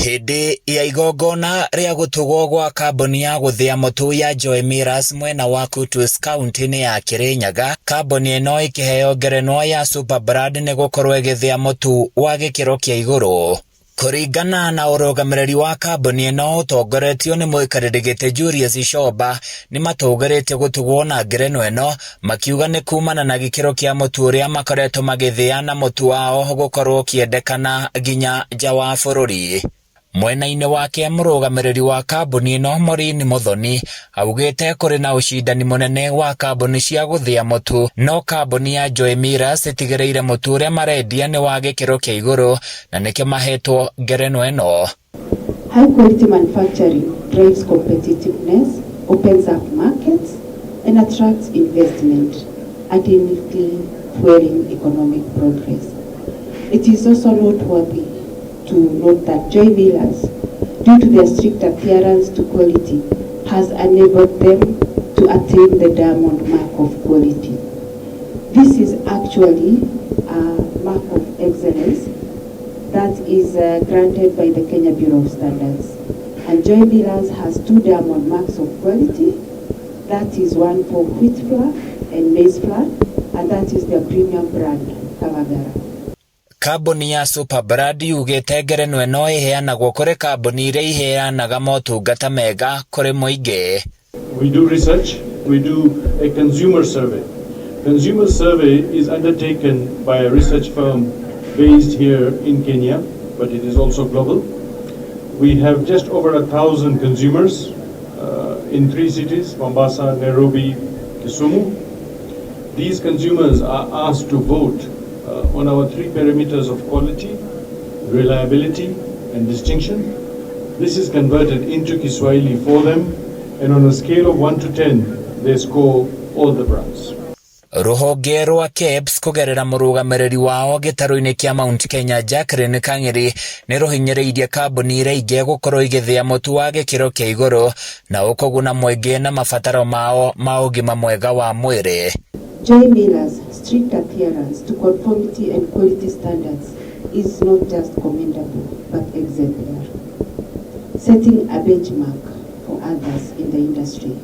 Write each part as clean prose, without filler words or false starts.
Hĩndĩ ya igongona rĩa gũtugwo gwa kambuni ya gũthĩa mũtu ya Joy Millers mwena wa Kutus kaunti-inĩ ya Kirinyaga, kambuni ĩno ĩkĩheo ngerenwa ya Super Brand nĩ gũkorwo ĩgĩthĩa mũtu wa gĩkĩro kĩa igũrũ. Kũringana na ũrũgamĩrĩri wa kambuni ĩno ũtongoretio nĩ mũikarĩri gĩtĩ Julius Shomba, nĩ matũgĩrĩtie gũtugwo na ngerenwa ĩno makiuga nĩ kumana na gĩkĩro kĩa mũtu ũrĩa makoretwo magĩthĩa na mũtu wao gũkorwo ũkĩendekana nginya nja wa bũrũri. Mwena-inĩ wake mũrũgamĩrĩri wa kambuni ĩno Maureen Muthoni augĩte kũrĩ na ũcindani mũnene wa kambuni cia gũthĩa mũtu no kambuni ya Joy Millers ĩtigĩrĩire mũtu ũrĩa marendia nĩ wa gĩkĩro kĩa igũrũ na nĩkĩo mahetwo ngerenwa ĩno. High quality manufacturing drives competitiveness, opens up markets, and attracts investment, ultimately fueling economic progress. It is also noteworthy to note that Joy Millers, due to their strict adherence to quality, has enabled them to attain the diamond mark of quality. This is actually a mark of excellence that is granted by the Kenya Bureau of Standards. And Joy Millers has two diamond marks of quality. That is one for wheat flour and maize flour, and that is their premium brand, Kavagara. Kambuni ya Superbrand yugĩte ngerenwa ĩno ĩheanagwo kũrĩ kambuni iria iheanaga motungata mega kũrĩ mũingĩ. We do research, we do a consumer survey. Consumer survey is undertaken by a research firm based here in Kenya, but it is also global. We have just over 1,000 consumers in three cities, Mombasa, Nairobi, Kisumu. These consumers are asked to vote on our three parameters of quality, reliability, and distinction. This is converted into Kiswahili for them, and on a scale of 1 to 10, they score all the brands. Rũhonge rwa KEBS kũgerera mũrũgamĩrĩri wao gĩtarũ-inĩ kĩa Mount Kenya Jacqueline Kang'eri nĩ rũhinyĩrĩirie kambuni iria ingĩ gũkorwo igĩthĩa mũtu wa gĩkĩro kĩa igũrũ na ũkũguna mũingĩ na mabataro mao ma ũgima mwega wa mwĩrĩ. Joy Millers' strict adherence to conformity and quality standards is not just commendable but exemplary, setting a benchmark for others in the industry.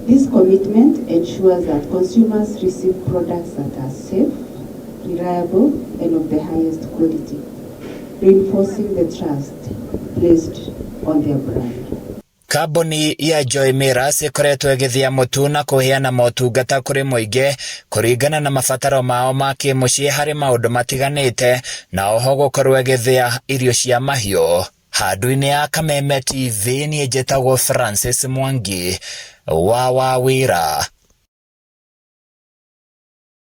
This commitment ensures that consumers receive products that are safe, reliable, and of the highest quality, reinforcing the trust placed on their brand. Kambuni ya Joy Millers ĩkoretwo ĩgĩthĩa mũtu na kũheana motungata kũrĩ mũingĩ kũringana na mabataro mao ma kĩmũciĩ harĩ maũndũ matiganĩte na oho gũkorwo ĩgĩthĩa irio cia mahiũ. Handũ-inĩ ya Kameme TV niĩ njĩtagwo Francis Mwangi wa Wawĩra.